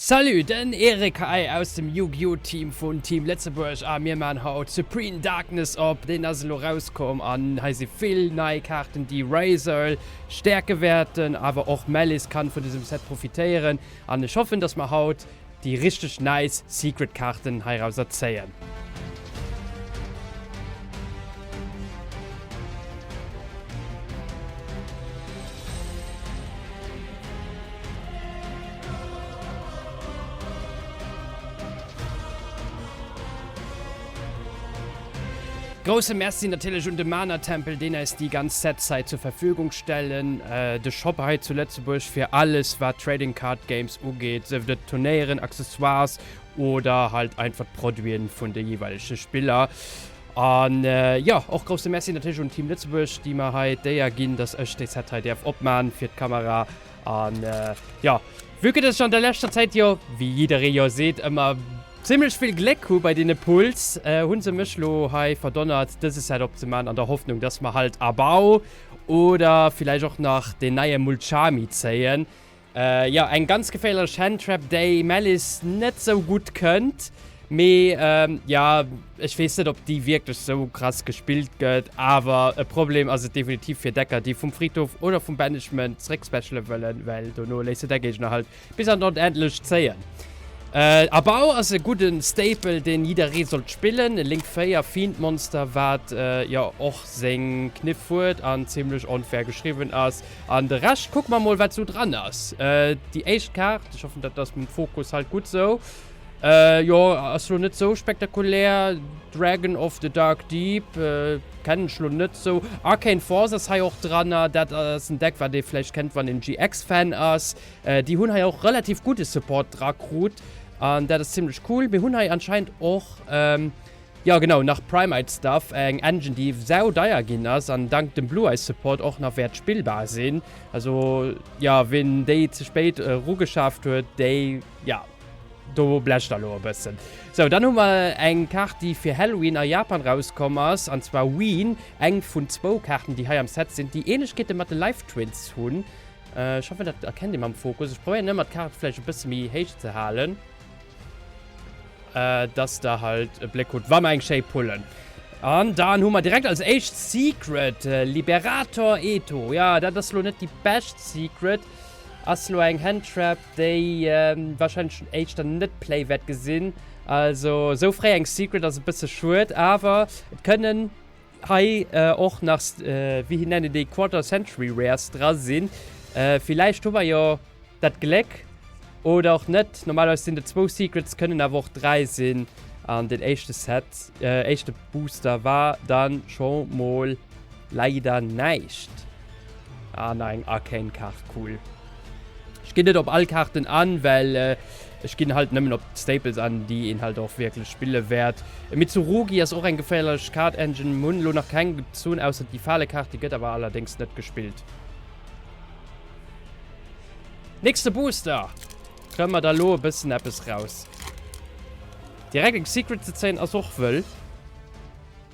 Salut, den Eric hei aus dem Yu-Gi-Oh! Team vun Team Lëtzebuerg a mir maan haut Supreme Darkness op. Deen ass elo rauskomm an hei si vill nei Kaarten déi Ryzeal stäerke wäerten, awer och Maliss kann vun dësem Set profitéieren an ech hoffen dass mer haut déi richteg nice Secret Kaarten heirauser zéien. Grousse Merci natierlech un de Mana Tempel, deen eis déi ganz Sets hei zur Verfügung stellen. De Shop hei zu Lëtzebuerg fir alles wat Trading Card Games ugeet, sief et Turnéieren, Accessoires oder halt einfach d'Produiten vun de jeeweilege Spiller. An jo, och grousse Merci natierlech un Team Lëtzebuerg, déi mer hei d'Éier ginn, dass ech déi Set hei däerf opman fir d'Kamera. An jo, vue que dass ech an der leschter Zäit jo, wéi jidderee jo seet, ëmmer zimmlech vill Gléck hu bei deene Pulls, hu se mech lo hei verdonnert, dëse Set opzeman, an der Hoffnung, dass mer halt Abau oder villäicht och nach deen neie Mulcharmy zéien. Jo, eng ganz geféierlech Handtrap, déi Maliss net sou gutt kënnt. Mee jo, ech weess net, ob déi wierklech sou krass gespillt gëtt. Awer e Problem ass et definitiv fir Decker, déi vum Friedhof oder vum Banishment zeréckspeciale wëllen, well dono léisst de däi Géigner halt bis an d'Onendlecht zéien. Abau ass e gudde Staple, deen jidderee sollt spillen. E Link 4 Fiend Monster, wat jo och seng Kniff huet an zimlech onfair geschriwwen ass. An de Rescht kucke mer mol, wat sou dran ass. Déi éischt Kaart, ech hoffen, dat ass mam Fokus halt gutt sou. Jo, ass lo net sou spektakulär. Dragon of the Dark Deep kennen ech lo net sou. Arcane Force ass hei och dranner. Dat ass en Deck, wat ee vläicht kennt, wann een GX-Fan ass. Déi hunn hei och relativ gudde Support dra krut an dat ass zimmlech cool. Mir hunn hei anscheinend och, jo genau, nach Primite Stuff, eng Engine, déi sau deier ginn ass an dank dem Blue Eyes Support och nach wäert spillbar sinn. Also jo, ween déi ze spéit erugeschaaft huet, déi, jo. Do blecht der lo e bëssen. Sou, dann hu mer eng Kaart, déi fir Halloween a Japan rauskomm ass, an zwar Ween, eng vun zwou Kaarten, déi hei am Set sinn, déi Ähnlechkeete mat de Live Twins hunn. Ech hoffen, dat erkennt ee mam Fokus. Ech probéieren ëmmer, d'Kaart vläicht e bësse méi héich ze halen, dass der halt e Bléck hutt, wa mer eng schéi pullen. An dann hu mer direkt als éischt Secret, Liberator Eto. Jo, dat ass lo net déi bescht Secret. Ass lo eng Handtrap, déi wahrscheinlech éischter net Play wäert gesinn. Also sou fréi eng Secret ass e bësse schued, awer et kënnen hei och nach, wéi nennen déi Quarter Century Rares dra sinn. Villäicht hu mer jo dat Gléck oder och net. Normalerweis sinn et zwou Secrets, kënnen awer och 3 sinn. An den éischte Set, éischte Booster war dann scho mol Leider näischt. Ah, nach eng Arcane Kaart, cool. Ech ginn net op all Kaarten an, well ech ginn halt nëmmen op d'Staples an, déi een halt och wierklech spille wäert. Mitsurugi ass och eng geféierlech Card Engine. Mir hunn elo nach keng gezunn, ausser déi Falekaart, déi gëtt awer allerdéngs net gespillt. Nächste Booster! Kréie mer da lo e bëssen eppes raus. Direkt eng Secret ze zéien ass och wëll.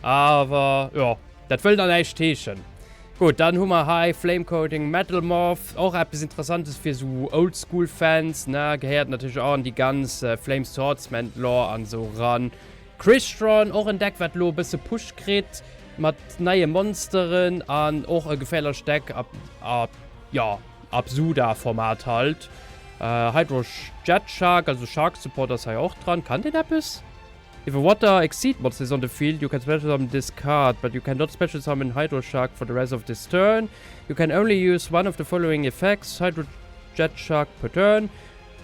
Awer jo, dat wëll dann näischt heeschen. Gutt, dann hu mer hei Flame Coating Metal Morph, och eppes Interessantes fir sou Oldschool Fans, ne? Gehéiert natierlech och an déi ganz Flame Swordsman Lore an esou ran. Crystron, och en Deck wat lo e bësse Push kritt mat neie Monsteren an och e geféierlecht Deck ab, ab, jo, ab Suda Format halt. Hydro Jet Shark, also Shark Support ass hei och dran. Kann deen eppes? If a water exceed monster is on the field, you can special summon this card, but you cannot special summon Hydro Shark for the rest of this turn. You can only use one of the following effects, Hydro Jet Shark per turn,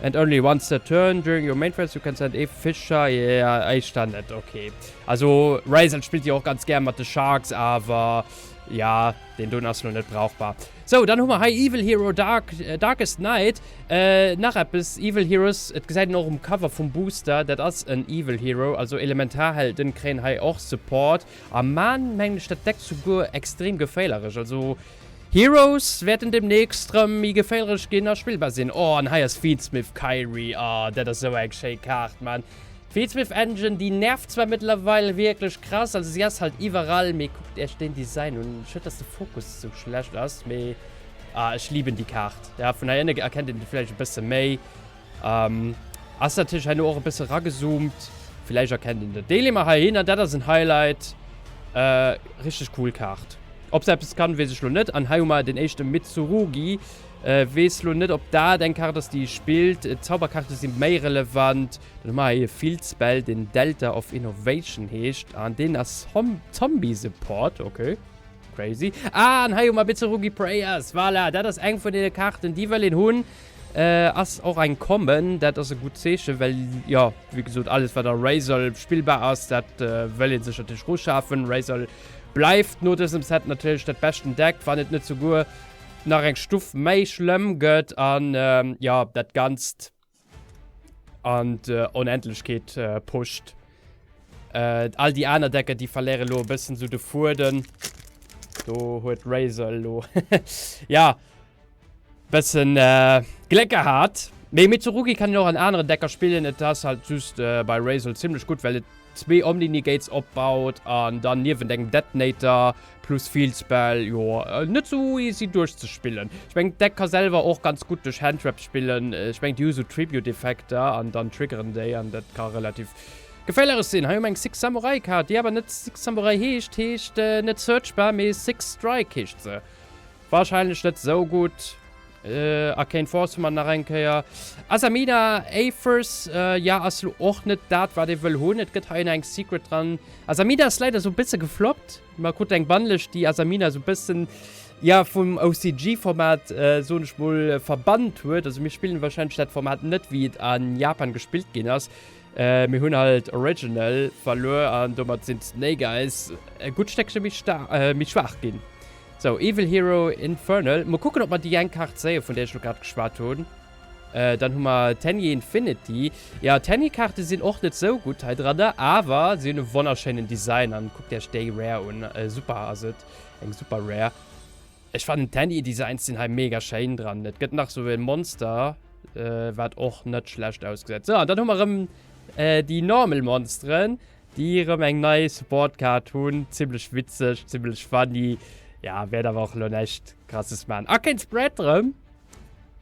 and only once per turn. During your main phase, you can send a Fish Shark. Yeah, éischter net, okay. Also, Ryzeal spillt jo och ganz gär mat de Sharks, awer ja, deen doen ass lo net brauchbar. Sou, dann hu mer hei Evil Hero Dark, Darkest Night. Nach eppes, Evil Heroes, et gesäit een och um Cover vum Booster, dat ass en Evil Hero, also Elementarhelden kréien hei och Support a maan, mengen ech, dat Deck souguer extrem geféilerech. Also Heroes wäerten demnächst rëm méi geféierlech ginn a spillbar sinn. Oh, an hei ass Fiendsmith Kyrie, oh, dat ass sou eng schéi Kaart, Mann. D'Fiendsmith Engine, déi nervt zwar mëttlerweil wierklech krass, also si ass halt iwwerall, mee kuckt iech deen Design un. Schued dass de Fokus sou schlecht ass, mee ah ech liben déi Kaart. Ja, vun hei ënne erkennt een et vläicht e bësse méi. Ass natierlech hei no och e bësse ragezoomt. Villäicht erkennt een dat. Déi leeë mer hei hin an dat ass en Highlight. Richteg cool Kaart. Ob se eppes kann, weess ech lo net. An hei hu mer den éischte Mitsurugi. Weess lo net, ob dat eng Kaart ass, déi e spillt. D'Zauberkaarte si méi relevant. Dann hu mer hei e Field Spell, deen Delta of Innovation heescht. An deen ass Zombie Support. Okay. Crazy. Ah, an hei hu mer Mitsurugi Prayers. Voilà, dat ass eng vun deene Kaarten, déi wëll een hunn. Ass och eng Common. Dat ass e gutt Zeechen, well, jo, wéi gesot, alles, wat a Ryzeal spillbar ass, dat wëll ee sech natierlech eruschafen. Ryzeal bleift no dësem Set natierlech dat beschten Deck, wann et net souguer nach eng Stuff méi schlëmm gëtt. An, jo, dat Ganzt an d'Onendlechkeet pusht. All déi aner Decker, déi verléiere lo e bëssen sou de Fueden. Do huet Ryzeal lo, ja, bëssen Gléck gehat. Mee Mitsurugi kann een och an aneren Decker spillen. Et ass halt just bei Ryzeal zimmlech gutt, well et zwee Omni-Negates opbaut an dann niewent engem Detonator plus Field Spell, jo, net sou easy duerchzespillen. Ech mengen d'Deck ka selwer och ganz gutt duerch Handtraps spillen. Ech mengen déi hu sou Tribute-Effekter an dann triggeren déi an dat ka relativ geféierlech sinn. Hei hu mer eng Six Samurai Kaart, déi awer net Six Samurai heescht, heescht net searchbar, mee Six Strike heescht se. Wahrscheinlech net sou gutt. Arcane Force hu mer nach eng Kéier. Azamina Aphers, ja, ass lo och net dat, wat ee wëll hunn. Et gëtt hei eng Secret dran. Azamina ass leider sou bësse gefloppt. Mer kruten eng Bannlëscht, déi Azamina sou bëssen, ja, vum OCG-Format, soen ech mol, verbannt huet. Also mir spillen wahrscheinlech dat Format net, wéi et a Japan gespillt ginn ass. Mir hunn halt Original verluer an domat sinn d'Snake Eyes e gutt Stéckche méi schwaach ginn. Sou, Evil Hero Infernal. Mol kucken, ob mer déi eng Kaart zéien, vun där ech lo grad geschwat hunn. Dann hu mer Tenyi Infinity. Ja, Tenyi-Kaarte sinn och net sou gutt hei dranner, awer si hunn e wonnerschéinen Design. An kuckt iech déi Rare un. Super ass et. Eng super Rare. Ech fannen d'Tenyi-Designs sinn hei mega schéin dran. Et gëtt nach sou e Monster, wat och net schlecht ausgesäit. Sou, an dann hu mer erëm déi normal Monsteren. Déi erëm eng nei Support Card hunn. Zimlech witzeg, zimlech funny. Ja, wäert awer och elo näischt krasses man. Arcane Spread erëm.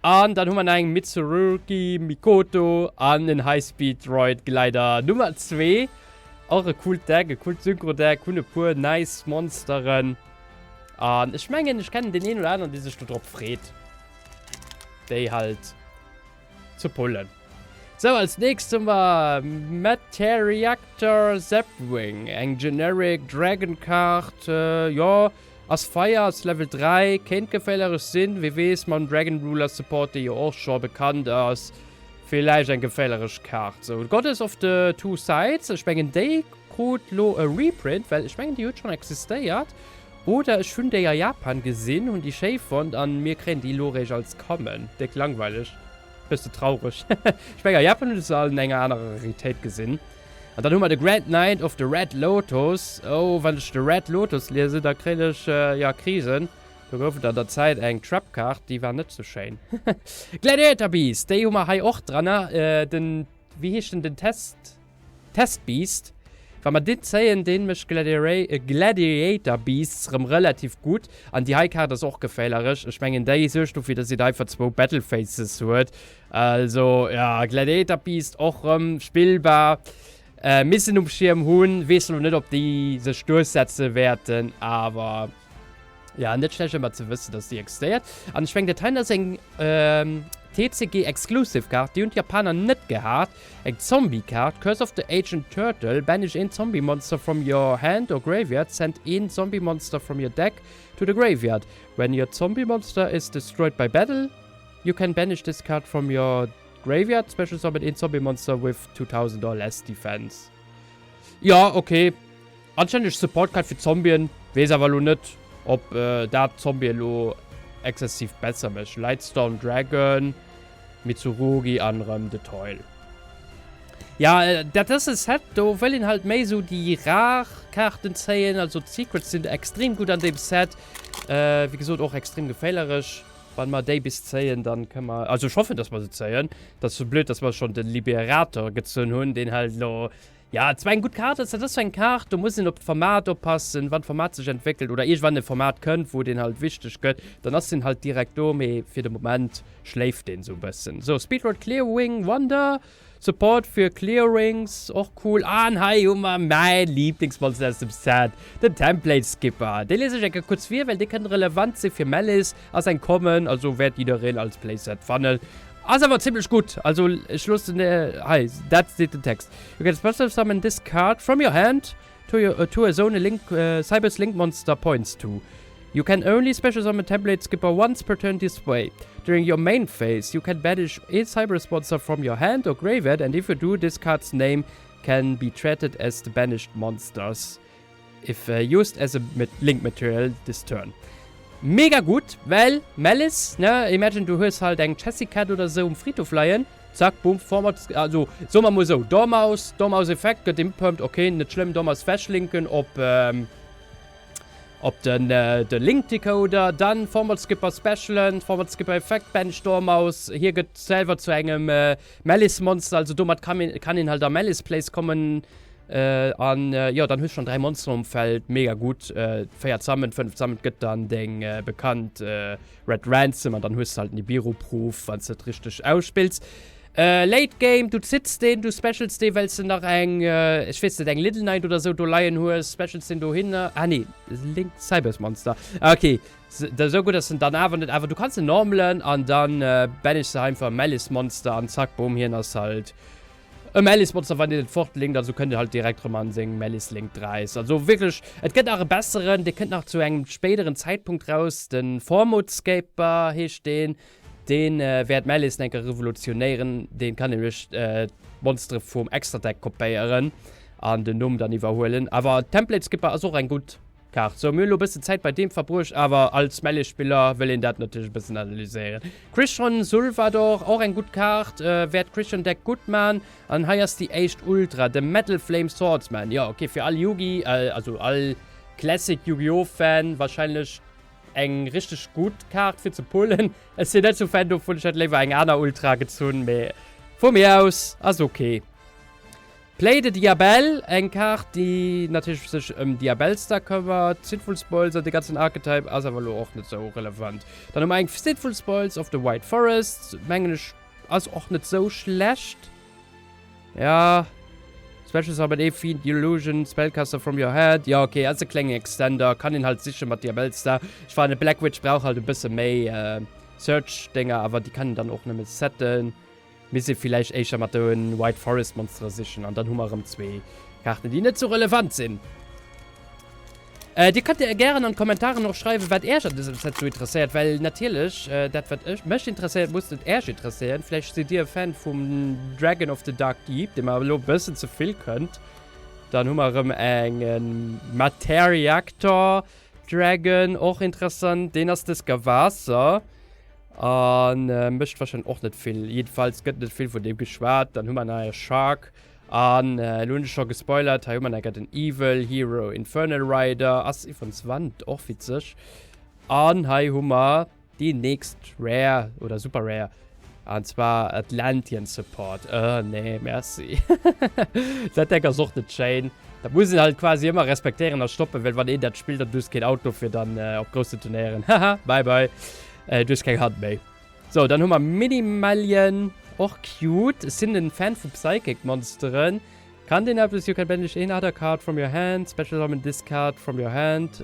An dann hu mer nach eng Mitsurugi Mikoto an en High Speed Droid Glider Nummer 2. Och e coolt Deck, e coolt Synchro Deck. Hunn e puer nice Monsteren. An ech mengen, ech kennen deen een oder aneren, dee sech do drop freet, déi halt ze pullen. Sou, als nächst hu mer Materiactor Zapwing, eng generic Dragon Kaart. Jo, ass Feier, ass Level 3, kéint geféierlech sinn, wie weess, mam Dragon Ruler Support, dee jo och scho bekannt ass, villäicht eng geféierlech Kaart. Sou, Goddess of the Two Sides, ech mengen déi krut lo e Reprint, well ech mengen déi huet schonn existéiert, oder ech hunn déi a Japan gesinn, hunn déi schéi fonnt an mir kréien déi lo réischt als Common. Déck langweileg. Bësse traureg. Ech mengen a Japan hunn ech se all an enger anerer Raritéit gesinn. An dann hu mer de Grand Knight of the Red Lotus. Oh, wann ech de Red Lotus liesen, da kréien ech, ja, Krisen. Do gouf et an der Zäit eng Trap-Kaart, déi war net sou schéin. Gladiator Beast, déi hu mer hei och dran. Den, wéi heescht den, den Test? Test Beast, Wa mer deen zéien, deen mécht Gladiator Beasts rëm relativ gutt. An déi hei Kaart ass och geféilerech. Ech mengen déi suergt dofir, dass een einfach zwou Battle Phases huet. Also ja, Gladiator Beast och rëm spillbar. Missen um Schierm hunn. Weess elo net ob déi sech duerchsetze wäerten, awer ja, net schlecht ëmmer ze wëssen, dass déi existéiert. An ech mengen dat hei ass eng TCG Exclusive Kaart, déi hunn d'Japaner net gehat. Eng Zombie-Kaart, Curse of the Ancient Turtle, Banish een Zombie Monster from your hand or graveyard, send een Zombie Monster from your deck to the graveyard. When your Zombie Monster is destroyed by battle, you can banish this card from your graveyard, special summon een Zombie Monster with 2000 or less defense. Jo, ok. Anscheinend Support-Kaart fir Zombien, weess awer elo net, ob dat Zombie elo exzessiv besser mécht. Lightstorm Dragon. Mitsurugi an rëm de Toil. Ja, dat ass e Set, do wëll een halt méi sou déi rar Kaarten zéien. Also d'Secrets sinn extrem gutt an deem Set. Wéi gesot och extrem geféierlech. Wann mer déi bis zéien, dann kënne mer, also ech hoffen, dass mer se zéien. Dat ass sou blöd, dass mer schonn de Liberator gezunn hunn, deen halt elo Ja, zwar eng gutt Kaart, dat ass sou eng Kaart, do muss een op d'Format oppassen, wann d'Format sech entwéckelt oder iergendwann e Format kënnt, wou deen halt wichteg gëtt, dann ass deen halt direkt do, mee fir de Moment schléift deen sou e bëssen. Sou, Speedroid Clearwing Wonder. Support fir Clearings, och cool. An hei hu mer mäin Lieblingsmonster aus dem Set, den Template Skipper. Dee lies ech eng Kéier kuerz vir, well dee kënnt relevant si fir Maliss. Ass eng Common, also wäert jiddereen als Playset fannen. Ass awer zimlech gutt, also ech loossen hei, dat seet den Text, You can special summon this card from your hand to your to a zone a link Cyberse Link Monster points to. You can only special summon Template Skipper once per turn this way. During your main phase you can banish a Cyberse monster from your hand or graveyard and if you do this card's name can be treated as the banished monster's if used as a Link Material this turn. Mega gutt, well Malice, ne, imagine du hues halt eng Chessy Cat oder sou um Friedhof leien, zack, boom, Format, also soe mer mol sou, Dormaus, Dormaus Effekt gëtt impermt, ok, net schlëmm, Dormaus wechlinken op op den de Link Decoder, dann Format Skipper specialen, Format Skipper Effekt, Banish Dormaus, hie gëtt selwer zu engem Malice Monster, also domat kann een halt a Malice Place kommen. An jo, dann hues schon 3 Monsteren um Feld, mega gutt. 4 zammen, 5 zammen gëtt dann deng bekannt Red Ransom an dann hues de halt Nibiru Proof, wann s de et richteg ausspills. Late Game, du zitts deen, du specials dee well s de nach eng, ech weess net, eng Little Knight oder sou do leien hues, specials deen dohinner, ah nee, Link Cyberse Monster, ah ok, sou gutt ass en dann awer net, awer du kanns en normalen an dann banish se einfach Malice Monster an zack boom, hien ass halt E Malice Monster wann een et fort linkt, also kënnt en halt direkt rëm an seng Malice Link 3. Also wierklech, et gëtt nach e besseren, dee kënnt nach zu engem spéideren Zäitpunkt raus, den Formoodscaper heescht deen, deen wäert Malice enker revolutionéieren, deen kann nämlech d'Monstere vum Extra Deck kopéieren an den Numm dann iwwerhuelen. Awer Template Skipper ass och eng gutt Kaart. Sou, mir hunn elo e bëssen Zäit bei deem verbruecht, awer als Melee-Spiller wëll een dat natierlech e bëssen analyséieren. Christian Sulvador, och eng gutt Kaart, wäert Christian Deck gutt man. An hei ass déi éischt Ultra, de Metal Flame Swordsman. Jo, ok, fir all Yugi, also all Classic Yu-Gi-Oh! Fan warscheinlech eng richteg gutt Kaart fir ze pullen. Ech sinn net sou Fan dovun, ech hätt léiwer eng aner Ultra gezunn, mee vu mir aus ass ok. Play the Diabell, eng Kaart déi natierlech sech ëm Diabellstar këmmert, Sinful Spoils an de ganzen Archetype ass awer elo och net sou relevant. Dann hu mer eng Sinful Spoils of the White Forest, mengen ech ass och net sou schlecht. Ja, Special Summon ee Fiend Illusion Spellcaster from your hand, jo ok ass e klengen Extender, kann een halt siche mat Diabellstar. Ech fannen Black Witch brauch halt e bësse méi Search Dénger, awer déi kann een dann och nëmme setten. Misst ee villäicht éischter mat de White Forest Monstere sichen an dann hu mer erëm zwee Kaarten déi net sou relevant sinn. Dir kënnt gären an d'Kommentaren och schreiwen wat Äerch an dësem Set sou interesséiert, well natierlech dat wat ech mech interesséiert muss net Äerch interesséieren. Vläicht sidd Dir e Fan vum Dragon of the Dark Deep, dee mer elo e bëssen ze vill kënnt. Dann hu mer erëm eng Materiactor Dragon, och interessant, deen ass dës Waasser. An mécht wahrscheinlech och net vill. Jiddefalls gëtt net vill vun deem geschwat. Dann hu mer nach e Shark. An elo hunn ech scho gespoilert, hei hu mer nach den Evil Hero Infernal Rider. Ass iwwerens Wand, och witzeg. An hei hu mer déi nächst Rare oder Super Rare. An zwar Atlantean Support. Oh nee, merci. Dat Deck ass och net schéin. Dat muss een halt quasi ëmmer respektéieren a stoppen, well wann een dat spillt, dann du hues keen Auto fir dann op groussen Turnéieren. Haha, bye bye. Du hues keng Hand méi. So, dann hu mer Minimalien, och cute. Ech sinn en Fan vu Psychic Monsteren. Kann deen eppes? You can banish een other card from your hand, special summon this card from your hand.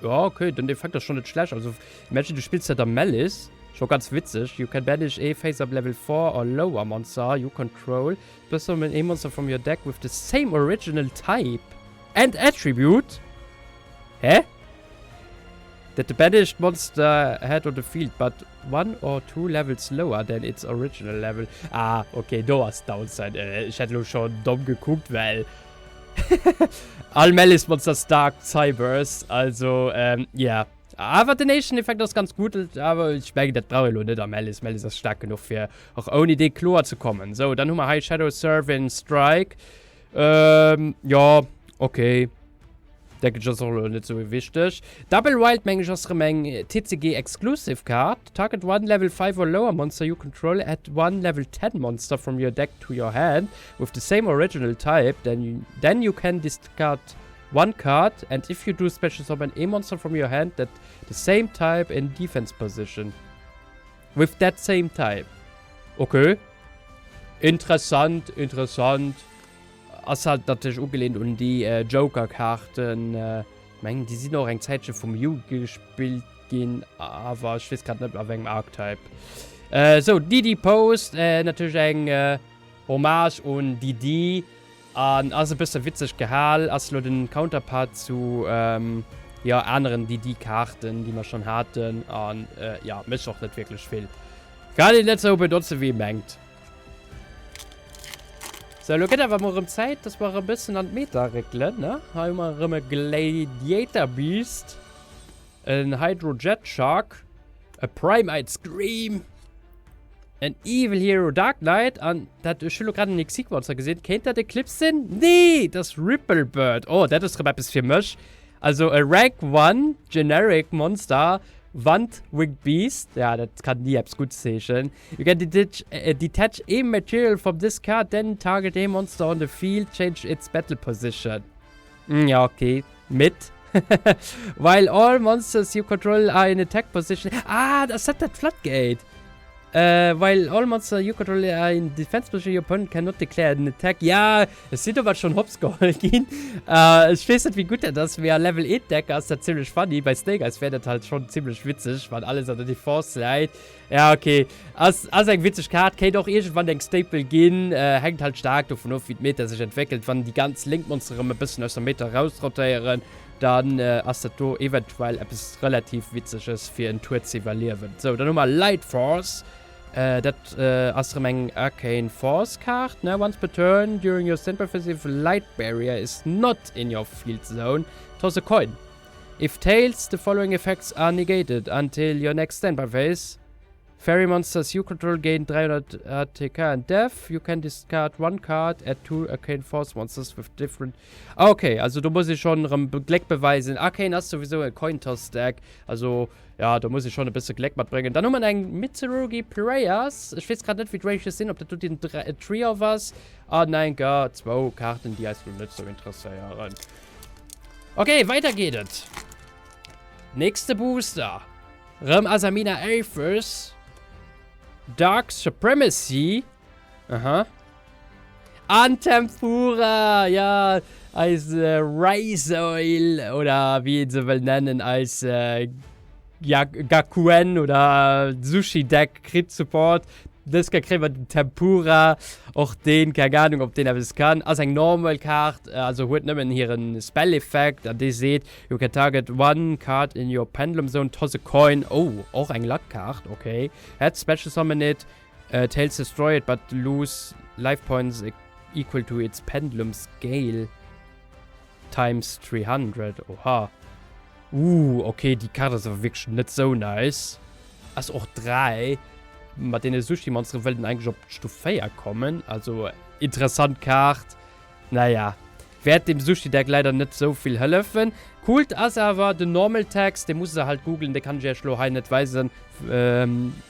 Ja, okay, den Effekt ass schon net schlecht. Also, imagine du spills dat am Malice. Scho ganz witzeg. You can banish a face-up level 4 or lower monster you control. Special summon a monster from your deck with the same original type and attribute. Hä? That the banished monster had on the field, but one or two levels lower than its original level. Ah, okay, do ass d'Downside. Ech hätt elo schon domm gekuckt, well all Malice Monster Stark Cybers, also ähm, yeah. Awer den éischten Effekt ass ganz gutt, awer ech mengen dat brauch ee lo net am Malice. Malice ass staark genuch fir och ouni dee kloer ze kommen. Sou, dann hu mer hei Shadow Servin Strike. Ähm, jo, okay. Denken ech ass och elo net sou wichteg. Double Wild mengen ech ass rëm eng TCG Exclusive Card. Target one level 5 or lower monster you control, add one level 10 monster from your deck to your hand with the same original type, then you, then you can discard one card and if you do special summon a monster from your hand that the same type in defense position with that same type. Okay. Interessant, interessant. Ass halt natierlech ugelehnt un déi Joker-Kaarten. Mengen déi sinn och eng Zäitche vum Yu-Gi gespillt ginn, awer ech weess grad net a wéi engem Archetype. Sou, DD Post, natierlech eng Hommage un DD an ass e bësse witzeg gehal. Ass lo den Counterpart zu jo aneren DD-Kaarten, déi mer schonn haten an jo mécht och net wierklech vill. Kann een net sou benotzen wéi ee mengt. Sou, lo gëtt awer mol erëm Zäit, dass mer erëm bëssen an d'Meta réckelen, ne? Hei hu mer erëm e Gladiator Beast, en Hydro Jet Shark, e Primite Scream, en Evil Hero Dark Knight an dat, ech hu lo grad en Xyz Monster gesinn, kéint dat Eclipse sinn? Nee, dat ass Ripple Bird. Oh, dat ass erëm eppes fir mech. Also e Rank 1 Generic Monster, Wand Winged Beast, ja dat kann ni eppes Guddes heeschen. You can detach, uh, detach a material from this card, then target a monster on the field, change its battle position. Mm, ja, okay. Mit. While all monsters you control are in attack position. Ah, das hat dat Floodgate. Uh, while all monster you control are in defense position, your opponent cannot declare an attack. Ja, es sinn domat schon hops geholl ginn. Uh, ech weess net, wéi gutt dat ass, mee a Level 1 Deck ass dat zimmlech funny. Bei Snake Eyes wär dat halt schon zimmlech witzeg, wann alles an der Defense läit. Ja, okay. Ass, ass eng witzeg Kaart, kéint och iergendwann eng Staple ginn. Uh, hänkt halt staark dovun of, wéi d'Meta sech entwéckelt. Wann déi ganz Link-Monster erëm e bëssen aus der Meta rausrotéieren, Dann ass dat do eventuell eppes relativ Witzeges fir en Tour ze iwwerliewen. Sou, dann hu mer Light Force. Dat ass erëm eng Arcane Force Kaart, ne? Once per turn during your standby phase if Light Barrier is not in your field zone, toss a coin. If tails, the following effects are negated until your next standby phase. Fairy monsters you control gain 300 ATK and Def. You can discard one card, add two Arcane Force monsters with different. Ah, okay, also do muss ee schonn erëm Gléck beweisen. Arcane ass souwisou e Coin Toss Deck, also ja, do muss ee schonn e bësse Gléck matbréngen. Dann hu mer eng Mitsurugi Prayers. Ech weess grad net, wéi d'Ratios sinn, ob dat do den Trio ass. An enker zwou Kaarten, déi eis lo net sou interesséieren. Okay, weider geet et. Nächste Booster. Rëm Azamina Aphis. Dark Supremacy. Aha. An Tempura, ja, eis äh, Rice Oil oder wéi een se wëll nennen, eis äh, ja, Gakuen oder Sushi Deck kritt Support. Dës Kéier kréie mer den Tempura, och deen, keng Ahnung, ob deen eppes kann. Ass eng normal Kaart, also huet nëmmen hiren Spell-Effekt an dee seet, You can target one card in your Pendulum Zone, toss a coin. Oh, och eng Luck-Kaart, okay. Heads, special summon it, tails destroy it, but lose life points equal to its Pendulum Scale times 300. Oha. Uh, okay, déi Kaart ass awer wierklech net sou nice. Ass och 3. Mat deene Sushi-Monsteren wëllt en eigentlech op d'Stuf 4 kommen. Also, interessant Kaart. Naja, wäert dem Sushi-Deck leider net sou vill hëllefen. Coolt ass awer den Normal Text, dee musst der halt googlen, dee kann ech iech lo hei net weisen.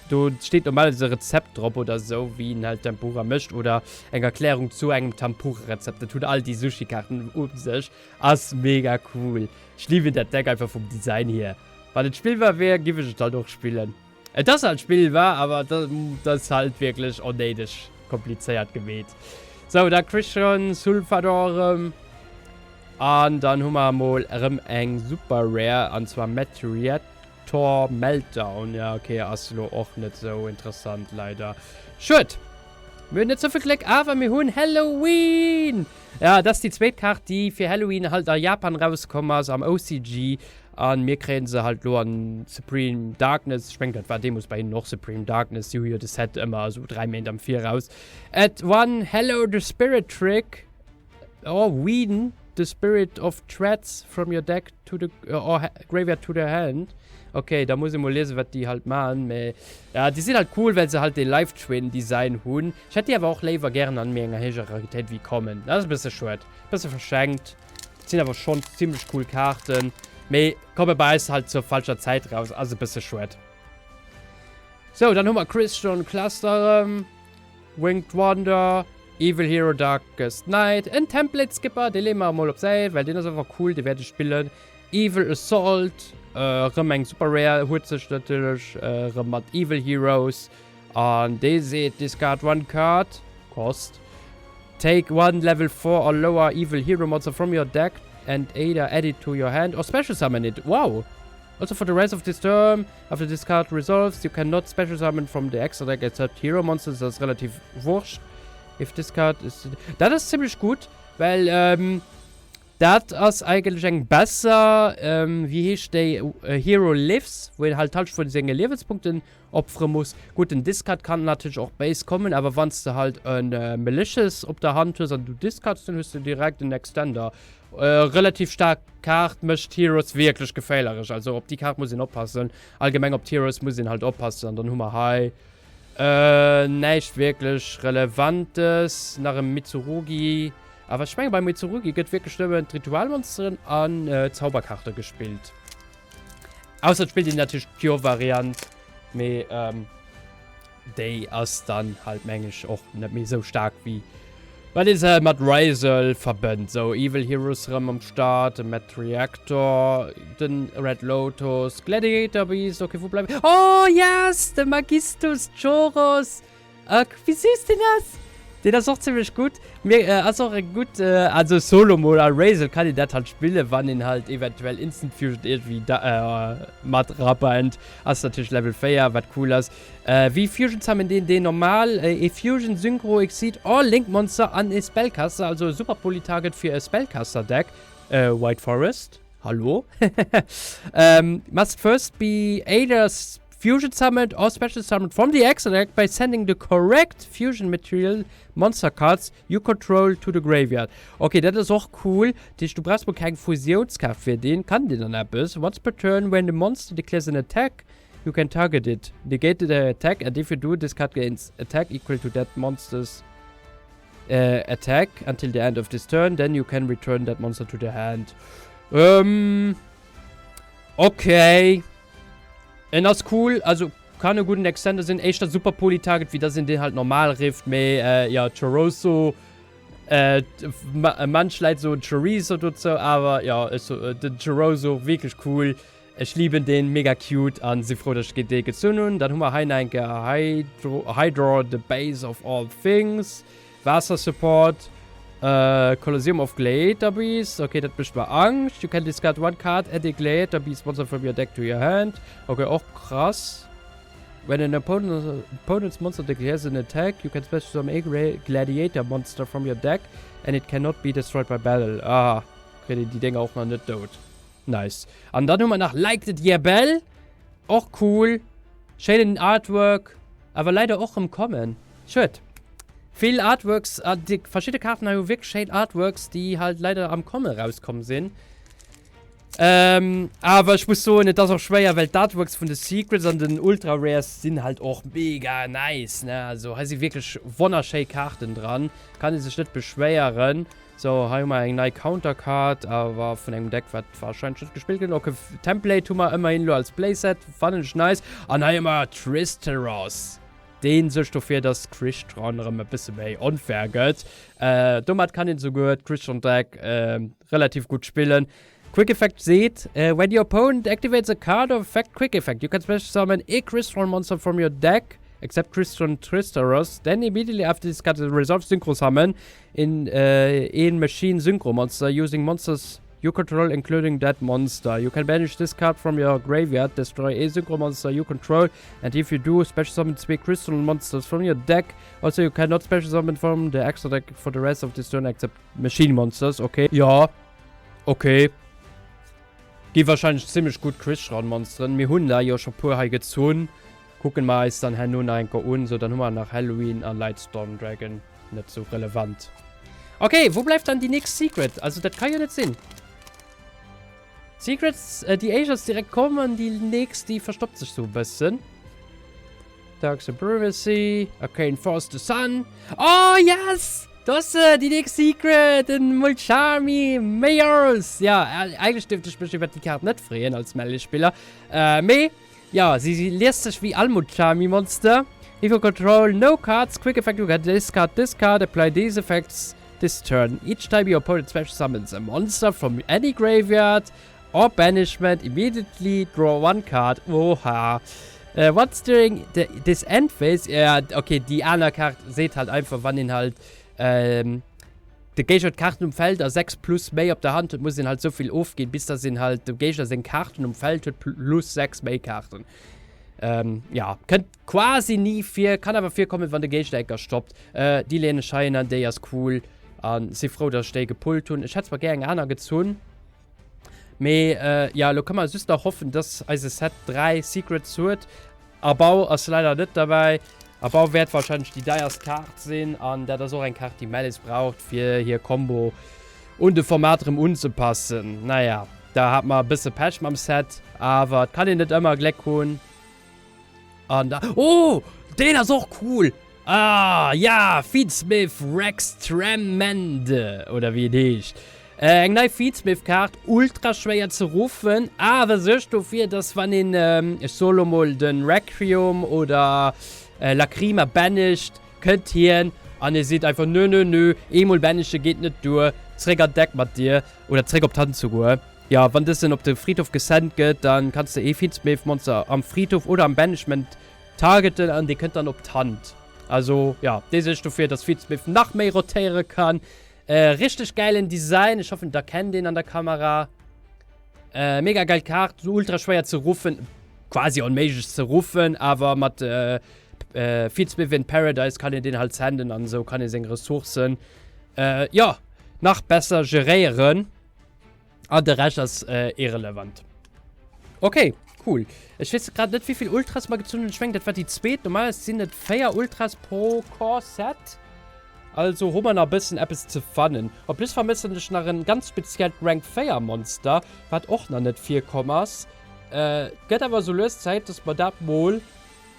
Do steet normalerweis e Rezept drop oder sou, wéi een halt Tempura mécht oder eng Erklärung zu engem Tempura-Rezept. Dat hunn all déi Sushi-Kaarten u sech. Ass mega cool. Ech liwen dat Deck einfach vum Design hier. Wann et spillbar wier, giff ech et halt och spillen. Et ass halt spillbar, awer et ass halt wierklech onnéideg komplizéiert gemeet. Sou, da Christian Sulfador erëm. An dann hu mer emol erëm eng Super Rare, an zwar Metriator Meltdown. Ja, okay, ass elo och net sou interessant, leider. Schued! Mir hunn net sou vill Gléck, awer mir hunn Halloween! Ja, dat ass déi zweet Kaart, déi fir Halloween halt a Japan rauskomm ass, am OCG. An mir kréien se halt lo an Supreme Darkness. Ech mengen, dat war deemools bei hinnen och Supreme Darkness. Si hu jo de Set ëmmer esou 3 Méint am Viraus. Add one Hello the Spirit Trick or Ween the Spirit of Threats from your deck to the or graveyard to the hand. Okay, da muss ech mol liesen, wat déi halt maachen. Mee ja, déi sinn halt cool, well se halt dee Live Twin Design hunn. Ech hätt déi awer och léiwer gären an méi enger héijer Raritéit wéi common. Dat ass e bësse schued. Bësse verschenkt. Sinn awer schonn zimmlech cool Kaarten. Mee komme bei eis halt zur falscher Zäit raus. Ass e bësse schued. Sou, dann hu mer Christian Cluster erëm. Winged Wonder, Evil Hero Darkest Night, en Template Skipper, dee leeë mer emol op d'Säit, well deen ass einfach cool, dee wäert ech spillen. Evil Assault, erëm eng Super Rare, huet sech natierlech erëm mat Evil Heroes. An dee seet, discard one card. Cost. Take one level 4 or lower evil hero monster from your deck and either add it to your hand or special summon it. Wow! Also for the rest of this turn, after this card resolves, you cannot special summon from the extra deck except hero monsters. Dat ass relativ wurscht. If this card is... Dat ass zimmlech gutt, well ähm, dat ass eigentlech eng besser, ähm, wéi heescht déi, Hero Lives, wou een halt d'Halschent vun senge Liewenspunkten opfere muss. Gutt, den Discard kann natierlech och béis kommen, awer wann s de halt e Malicious op der Hand hues an du discards, dann hues de direkt en Extender. Relativ staark Kaart, mécht d'Heroes wierklech geféierlech, also op déi Kaart muss een oppassen. Allgemeng op d'Heroes muss een halt oppassen. An dann hu mer hei näischt wierklech Relevantes, nach e Mitsurugi, awer ech menge beim Mitsurugi gëtt wierklech nëmmen d'Ritualmonsteren an Zauberkaarte gespillt. Ausser et spillt een natierlech d'Pure Variant, mee ähm, déi ass dann halt meng ech och net méi sou staark wéi wat ee se mat Ryzeal verbënnt. Sou, Evil Heroes rëm am Start, de Mad Reactor, den Red Lotus, Gladiator Beast, okay, wou bleiwen. Oh yes, de Magistus Choros! Ak, wéi süß deen ass! Deen ass och zimmlech gutt. Mir ass och e gutt, also solo mol a Razel kann een dat halt spillen, wann een halt eventuell Instant Fusion iergendwéi da mat rabennt. Ass natierlech Level 4, wat cool ass. Wéi Fusion Summon deen deen normal e Fusion Synchro Exceed all Link Monster an e Spellcaster, also e super Poly Target fir e Spellcaster Deck. White Forest, hallo? Must first be either Fusion summoned or special summoned from the extra deck by sending the correct fusion material monster cards you control to the graveyard. Okay, dat ass och cool. Dat heescht, du brauchs mol keng Fusiounskaart fir deen. Kann deen dann eppes? Once per turn when the monster declares an attack, you can target it. Negate the attack and if you do, this card gains attack equal to that monster's uh, attack until the end of this turn. Then you can return that monster to the hand. Ähm, okay. En ass cool, also kann e gudden Extender sinn, éischter Super Poly Target wéi dass een deen halt normal rifft, mee jo Choroso, manch Leit soen Chorizo dozou, awer jo ech so den Choroso wierklech cool, ech liben deen, mega cute an si frou dass ech géint dee gezunn hunn. Dann hu mer hei nach eng Kéier Hydro, Hydro the base of all things. Waasser Support, Colosseum of Gladiator Beasts, ok dat mécht mer Angscht. You can discard one card, add a Gladiator Beast monster from your deck to your hand. Ok och krass. When an opponent's monster declares an attack, you can special summon a Gladiator monster from your deck and it cannot be destroyed by battle. Ah, kritt een déi Dénger och nach net dout. Nice. An dann hu mer nach Like the Diabell, och cool. Schéinen Artwork, awer leider och rëm kommen. Schued. Vill Artworks, déi verschidde Kaarten hei hu wierklech schéin Artworks, déi halt leider am Komme rauskomm sinn. Ähm, awer ech muss soen, et ass och schwéier, well d'Artworks vun de Secrets an den Ultra Rares sinn halt och mega nice, ne? Also hei si wierklech wonnerschéi Kaarten dran, kann ee sech net beschwéieren. Sou, hei hu mer eng nei Counter Card, awer vun engem Deck, wat warscheinlech net gespillt gëtt. Ok, Template hu mer ëmmerhin elo als Playset, fannen ech nice. An hei hu mer Tristeros. Deen suergt dofir, dass Crystron erëm e bësse méi onfair gëtt. Domat kann een esouguer d'Crystron Deck relativ gutt spillen. Quick Effect seet, When your opponent activates a card or effect Quick Effect, you can special summon a Crystron monster from your deck, except Crystron Tristaros, then immediately after this card is resolved, Synchro Summon in een Machine Synchro Monster using monsters you control including that monster. You can banish this card from your graveyard, destroy a Synchro Monster you control and if you do, special summon zwee Crystron Monsters from your deck. Also you cannot special summon from the extra deck for the rest of this turn except Machine Monsters. Okay, jo, okay. Gi wahrscheinlech zimmlech gutt Crystron Monsteren. Mir hunn der jo scho puer hei gezunn. Kucken mer eis dann herno nach enker un. Sou, dann hu mer nach Halloween a Lightstorm Dragon. Net sou relevant. Okay, wou bleift dann déi nächst Secret? Also dat ka jo net sinn. Secrets, äh, déi éischt ass direkt komm an déi nächst, déi verstoppt sech sou e bëssen. Dark Supremacy, Arcane Force the Sun. Oh, yes! Do ass se, déi nächst Secret, den Mulcharmy Mayors. Ja, eigentlech dierft ech mech iwwert déi Kaart net freeën als Melee-Spiller. Äh, mee Ja, si si liest sech wéi all Mulcharmy Monster. If you control no cards, quick effect you can discard this card, apply these effects this turn. Each time your opponent special summons a monster from any graveyard or banishment, immediately draw one card. Oha. Once during the, this end phase, ja, okay, déi aner Kaart seet halt einfach, wann een halt ähm, de Géigner d'Kaarten um Feld a 6 plus méi op der Hand huet, muss een halt souvill ofginn, bis dass een halt dem Géigner seng Kaarten um Feld huet plus 6 méi Kaarten. Ähm, ja, kënnt quasi ni vir, kann awer virkommen, wann de Géigner enker stoppt. Äh, déi leeën ech heihinner, déi ass cool an si frou, dass ech déi gepullt hunn. Ech hätt zwar gär eng aner gezunn. Mee jo, elo ka mer just nach hoffen, dass eise Set 3 Secrets huet. Abau ass leider net derbäi. Abau wäert wahrscheinlech déi deierst Kaart sinn an dat ass och eng Kaart, déi Malice braucht, fir hir Combo un de Format erëm unzepassen. Naja, da hat mer e bësse Pech mam Set, awer et kann een net ëmmer Gléck hunn. An da, oh, deen ass och cool! Ah, ja, Feedsmith Rex Tremende, oder wéi et heescht. Eng nei Feedsmith-Kaart, ultra schwéier ze ruffen, awer suergt dofir, dass wann een, ech soe lo mol, de Requiem oder Lacrima bannished, kënnt hien an e seet einfach, nö, nö, nö, eemol bannishe geet net duer, zréck an d'Deck mat dir, oder zréck op d'Hand souguer. Jo, wann dësen op de Friedhof gesent gëtt, dann kanns de ee Fiendsmith Monster am Friedhof oder am Banishment targeten an dee kënnt dann op d'Hand. Also jo, dee suergt dofir, dass Fiendsmith nach méi rotéiere kann. Richteg gäilen Design, ech hoffen der kennt een an der Kamera. Mega geil Kaart, ultra schwéier ze ruffen, quasi onméiglech ze ruffen, awer mat Fiendsmith in Paradise kann een deen halt senden an esou kann ee seng Ressourcen jo nach besser geréieren. An de Rescht ass irrelevant. Okay, cool. Ech weess grad net, wéivill Ultras mer gezunn hunn. Ech mengen, dat war déi zweet. Normalerweis sinn et 4 Ultras pro Core Set. Also hu mer nach e bëssen eppes ze fannen. En plus vermëssen ech nach en ganz speziellt Rank 4 Monster, wat och nach net virkomm ass. Gëtt awer sou lues Zäit, dass mer dat mol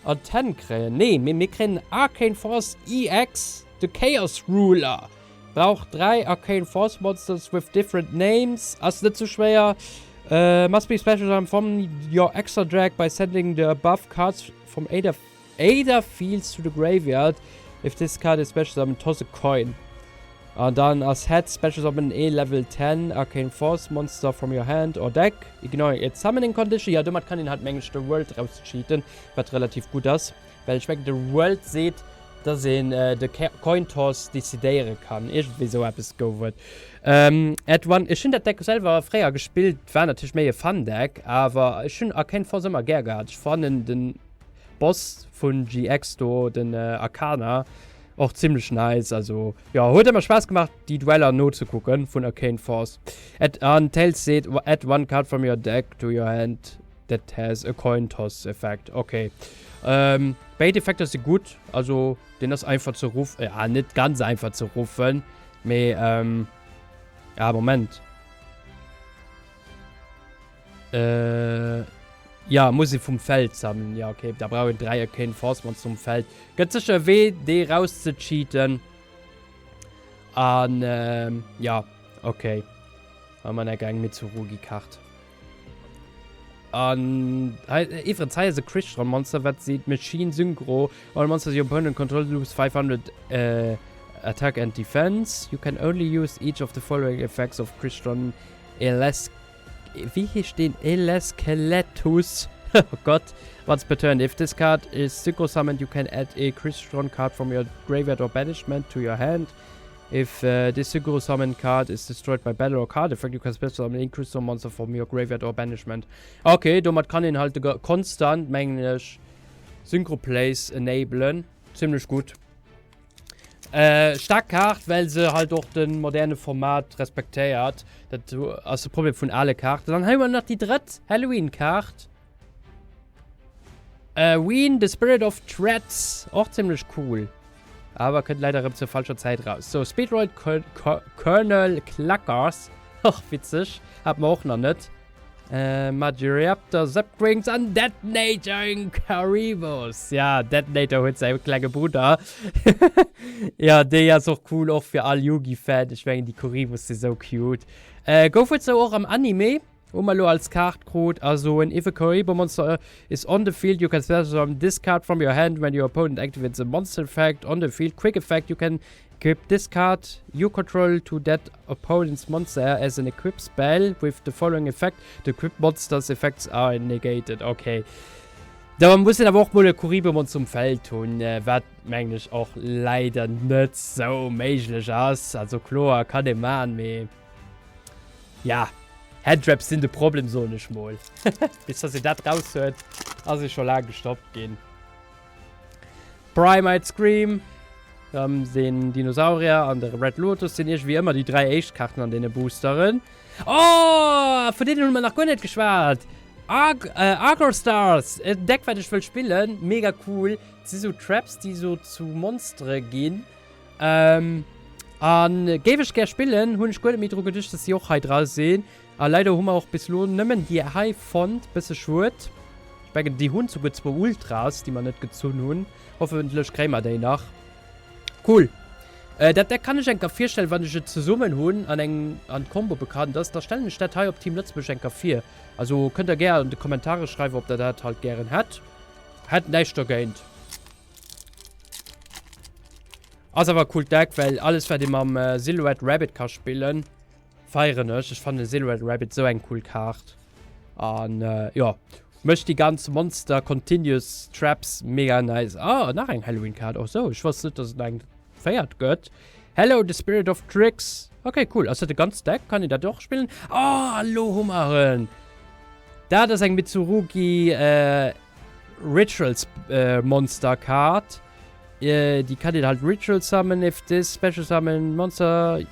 an d'Hänn kréien. Nee, mee mir kréien den Arcane Force EX, de Chaos Ruler. Brauch 3 Arcane Force Monsters with different names. Ass net sou schwéier. Must be special summon from your extra deck by sending the above cards from either, either fields to the graveyard. If this card is special summon, toss a coin. An dann ass Head special summon ee Level 10 Arcane Force Monster from your hand or deck, ignoring its summoning condition. Jo, domat kann een halt mengen ech de World rauscheaten, wat relativ gutt ass. Well ech mengen de World seet, dass een de Coin Toss decidéiere kann. Iergendwéi esou eppes gouf et. Add one, ech hunn dat Deck selwer fréier gespillt, war natierlech méi e Fun Deck, awer ech hunn Arcane Force ëmmer gär gehat. Ech fannen den Boss vun GX do, den Arcana, och zimmlech nice. Also jo, huet ëmmer Spaass gemaach déi Dueller nozekucken vun Arcane Force. Add, an Tails seet, add one card from your deck to your hand. That has a coin toss effect. Okay. Ähm, béid Effekter si gutt. Also, den ass einfach ze ruffen. Ja, net ganz einfach ze ruffen. Mee, ähm, ja, Moment. Äh, ja, muss ich vum Feld sammeln. Ja, okay, da brauch ich 3 Arcane Force Monster um Feld. Gëtt sicher e Wee, dee rauszecheaten. An, ähm, ja, okay. Haben wir eng Mitsurugi-Kart. An hei, iwwerens, hei ass e Crystron Monster, wat seet Machine Synchro. All monsters your opponent controls lose 500 attack and defense. You can only use each of the following effects of Crystron Eles... Wéi heescht deen? Eleskeletus. Oh Gott. Once per turn, if this card is synchro summoned, you can add a Crystron card from your graveyard or banishment to your hand. If this Synchro Summon card is destroyed by battle or card effect, you can special summon een Crystron Monster from your graveyard or banishment. Ok, domat kann een halt konstant, mengen ech, Synchro Plays enablen. Zimmlech gutt. Äh, stark Kaart, well se halt och de moderne Format respektéiert. Dat ass de Problem vun ale Kaarten. Dann hei hu mer nach déi drëtt Halloween-Kaart. Äh, Ween, the Spirit of Threats. Och zimmlech cool. Awer kënnt leider erëm zur falscher Zäit raus. So, Speedroid Colonel Clackers. Och witzeg. Hat mer och nach net. Äh, Majoraptor Zapquings an Detonator Incaribus. Ja, Detonator huet säi klenge Brudder. Ja, déi ass och cool, och fir all Yugi-Fan. Ech mengen, déi Kuriboos si sou cute. Äh, gouf et sou och am Anime. Hu mer elo als Kaart krut, also en If a Kuriboh monster is on the field, you can special summon this card from your hand when your opponent activates a monster effect on the field. Quick effect, you can equip this card you control to that opponent's monster as an equip spell with the following effect, the equipped monster's effects are negated. Okay. Da muss een awer och mol e Kuribohmon zum Feld hunn, wat mengen ech och leider net sou méiglech ass. Also kloer kann ee man, mee ja, Handtraps sinn de Problem soen ech mol. Bis dass een dat raus huet, ass ee scho laang gestoppt ginn. Primite Scream, Rëm den Dinosaurier an de Red Lotus sinn iergendwéi ëmmer déi 3 éischt Kaarten an deene Boosteren. Oh, vun deenen hunn mer nach guer net geschwat. Arg äh, Argostars, en Deck wat ech wëll spillen, mega cool. Dat si sou Traps déi sou zu Monstere ginn. Ähm, an géif ech gär spillen, hunn ech guer net méi dru geduecht, dass déi och hei dra sinn. A leider hu mer och bis elo nëmmen déi hei fonnt, bësse schued. Ech mengen déi hunn souguer zwou Ultras, déi mer net gezunn hunn. Hoffentlech kréie mer déi nach. Cool. Äh, dat Deck kann ech enker virstellen, wann ech et zesummen hunn an eng an Combo bekannt ass, da stellen ech dat hei op Team Lëtzebuerg enker vir. Also kënnt der gär an de Kommentare schreiwen, ob der dat halt gären hätt. Hätt näischt dergéint. Ass awer e coolt Deck, well alles wat ee mam Silhouette Rabbit ka spillen, Feieren ech. Ech fannen Silhouette Rabbit sou eng cool Kaart. An jo, mécht déi ganz Monster Continuous Traps mega nice. Ah, nach eng Halloween Kaart. Och sou, ech wosst net, dass et nach eng véiert gëtt. Hello, the Spirit of Tricks. Okay, cool. Ass dat e ganzt Deck? Kann een dat och spillen? Ah, elo hu mer en. Dat ass eng Mitsurugi Rituals Monster Kaart. Déi kann een halt Ritual Summon if this Special Summon Monster.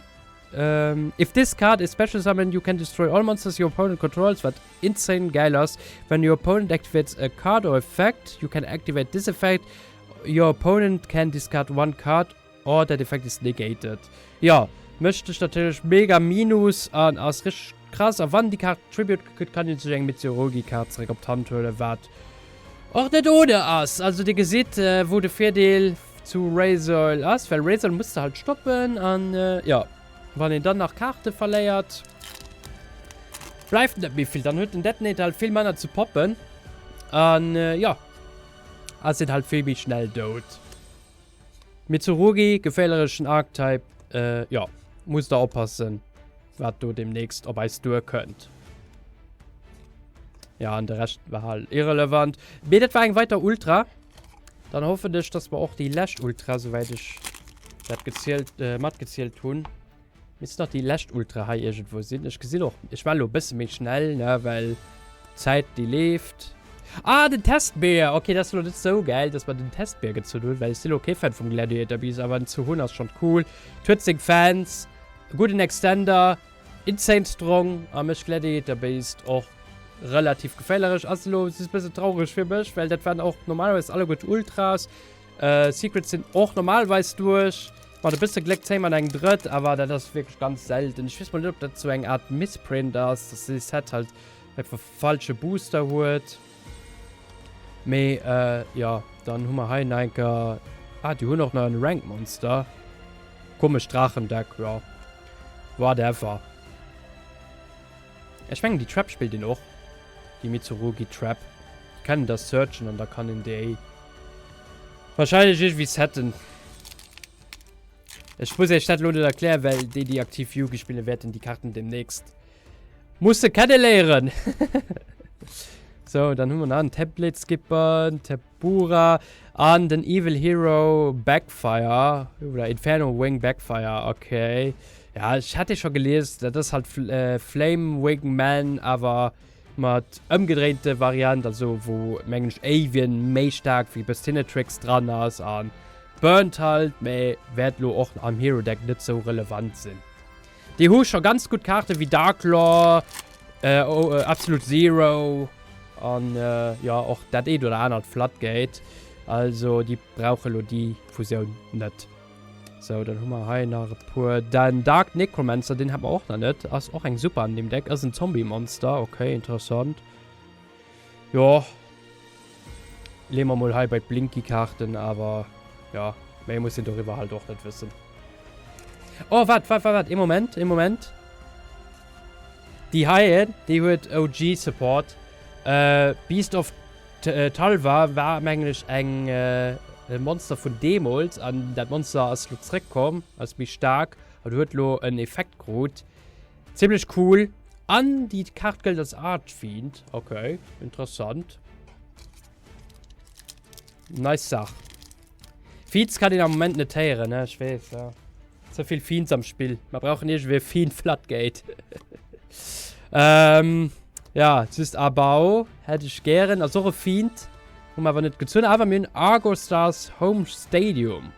Um, if this card is special summoned, you can destroy all monsters your opponent controls, wat insane geil ass. When your opponent activates a card or effect, you can activate this effect. Your opponent can discard one card or that effect is negated. Ja, mécht dech natierlech mega minus an ass richteg krass. A wann déi Kaart Tribute kritt, kann een sech eng Mitsurugi-Kaart zeréck op d'Hand huelen, wat och net ohne ass. Also dir gesitt, wou de Virdeel Zu Raysoil ass, well Raysoil muss de halt stoppen an jo, wann een dann nach Kaarte verléiert, bleift net méi vill. Dann huet den Detonator halt vill manner ze poppen an jo, ass een halt vill méi schnell dout. Mitsurugi, geféierlechen Archetype, jo, muss der oppassen, wat do demnächst op eis duerkënnt. Ja, an de Rescht war halt irrelevant. Mee dat war eng weiter Ultra. Dann hoffen ech, dass mer och déi lescht Ultra, souwäit ech dat gezielt, äh, matgezielt hunn, misst nach déi lescht Ultra hei iergendwou sinn. Ech gesinn och, ech war elo e bësse méi schnell, ne, well d'Zäit, déi leeft. Ah, den Testbeer! Okay, dat ass elo net sou gäil, dass mer den Testbeer gezunn hunn, well ech sinn elo kee Fan vum Gladiator Beast, awer en ze hunn ass schonn cool. Et huet seng Fans, e gudden Extender. Insane strong a mech Gladiator Beast och relativ geféierlech. Ass elo just e bësse traureg fir mech, well dat waren och normalerweis alleguer d'Ultras. Äh, Secrets sinn och normalerweis duerch. Mat e bësse Gléck zéie mer eng drëtt, awer dat ass wierklech ganz selten. Ech weess mol net, ob dat sou eng Art Misprint ass, dass dee Set halt einfach falsche Booster huet. Mee äh, jo, dann hu mer hei nach eng Kéier. Ah, déi hunn och nach en Rank Monster. Komescht Draachendeck, jo. Whatever. Ech mengen déi Trap spillt een och. Déi Mitsurugi Trap. Déi kann een da searchen an da kann een déi wahrscheinlech iergendwéi setten. Ech muss iech dat elo net erklären, well déi déi aktiv Yugi spillen wäerten déi Karten demnächst musse kenneléieren. So, dann hu mer nach en Template Skipper, en Bura an den Evil Hero Backfire oder Inferno Wing Backfire, okay. Ja, ech hat dee scho gelies, dat ass halt Flame Wing Man, awer mat ëmgedréinte Variant, also wou mengen ech Avian méi staark wéi Burstinatrix dran ass an burnt halt, mä wäert lo och am Hero Deck net sou relevant sinn. Déi hu scho ganz gutt Kaarte wéi Dark Law, Absolute Zero an jo och dat eent oder anert Floodgate. Also déi brauche lo déi Fusioun net. Sou, dann hu mer hei nach e puer. Den Dark Necromancer, deen hat mer och nach net. Ass och eng super an deem Deck. Ass en Zombie-Monster. Okay, interessant. Jo. Leeë mer mol hei bei d'Blinky-Kaarten, awer jo, méi muss een doriwwer halt och net wëssen. Oh, waart, waart, waart, waart, ee Moment, ee Moment. Déi heien, déi huet OG-Support. Äh, Beast of Talva war, mengen ech, eng, e Monster vun deemools an dat Monster ass lo zréckkomm, ass méi staark an huet lo en Effekt krut. Zimlech cool. An déi Kaart gëllt als Archfiend. Okay, interessant. Nice Saach. Fiends kann een am Moment net héieren, ne? Ech weess, ja. Ze vill Fiends am Spill. Mer brauchen iergendwéi e Fiend Floodgate. ähm, ja, just Abau hätt ech gären. Ass och e Fiend. Hu mer awer net gezunn. Awer mir hunn Argostars Home Stadium.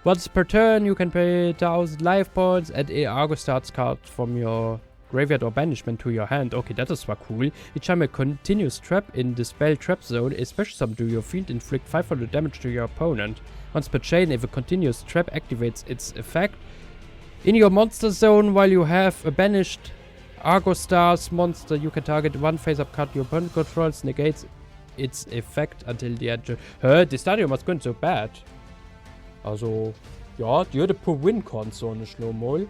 Once per turn you can pay 1000 life points, add a Argostars card from your graveyard or banishment to your hand. Okay, dat ass zwar cool. Each time a continuous trap in the spell trap zone is special summoned to your field, inflict 500 damage to your opponent. Once per chain, if a continuous trap activates its effect in your monster zone while you have a banished Argostars monster, you can target one face-up card your opponent controls, negates its effect until the end. Hä, de Stadium ass guer net sou bad. Also, jo, déi huet e puer Wincons, soen ech lo mol.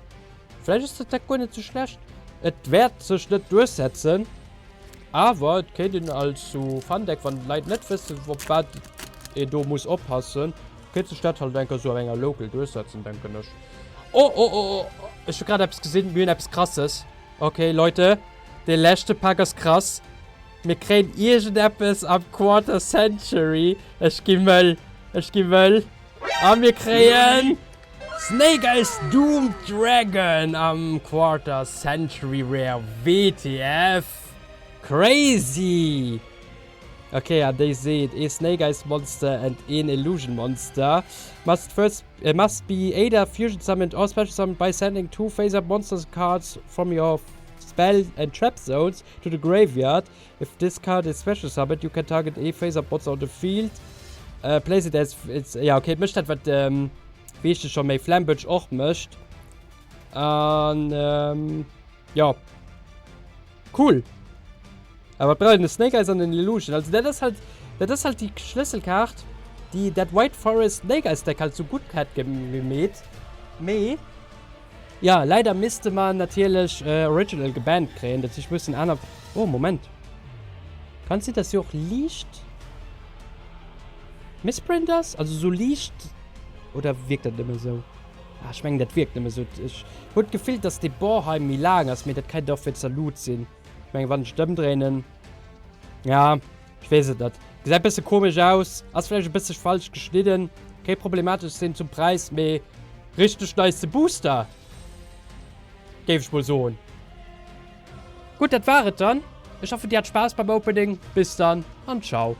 Vläicht ass dat Deck guer net sou schlecht. Et wäert sech net duerchsetzen, awer et kéint een als sou Fun-Deck, wann d'Leit net wëssen, op wat een do muss oppassen, kéint sech dat halt eng Kéier sou an enger Local duerchsetzen, denken ech. Oh, oh, oh, oh, ech hu grad eppes gesinn, mir hunn eppes Krasses. Okay, Leute, dee leschte Pak ass krass. Mir kréien iergendeppes am Quarter Century. Ech gi mëll, ech gi mëll. A mir kréien Snake Eyes Doom Dragon am Quarter Century Rare. WTF? Crazy! Okay, an déi seet, ee Snake Eyes Monster and een Illusion Monster must first uh, must be either fusion summoned or special summoned by sending two face-up monsters cards from your spell and trap zones to the graveyard. If this card is special summoned, you can target a face-up monster on the field. Uh, place it as it's ja okay, et mécht dat wat ähm, wéi heescht et scho méi Flambutch och mécht. An ähm, ja. Cool. Awer wat brauch een de Snake Eyes an den Illusion? Also dat ass halt, dat ass halt déi Schlësselkaart, déi dat White Forest Snake Eyes Deck halt sou gutt hätt gemeet. Mee ja, leider misste mer natierlech Original gebannt kréien, dat heescht mussen aner, oh Moment, kann et sinn dass si och liicht Misprint ass? Also sou liicht, oder wierkt dat nëmme sou? Ah, ech mengen dat wierkt nëmme sou. Ech hu d'Gefill, dass dee Bor hei méi laang ass, mee dat kennt och wéinst der Lut sinn. Ech mengen, wann ech et ëmdréinen, ja, ech weess et net. Gesäit bësse komesch aus, ass vläicht e bësse falsch geschnidden, kéint problematesch sinn zum Präis, mee richteg nice Booster, géif ech mol soen. Gutt, dat war et dann. Ech hoffen, dir hat Spaass beim Opening. Bis dann an ciao.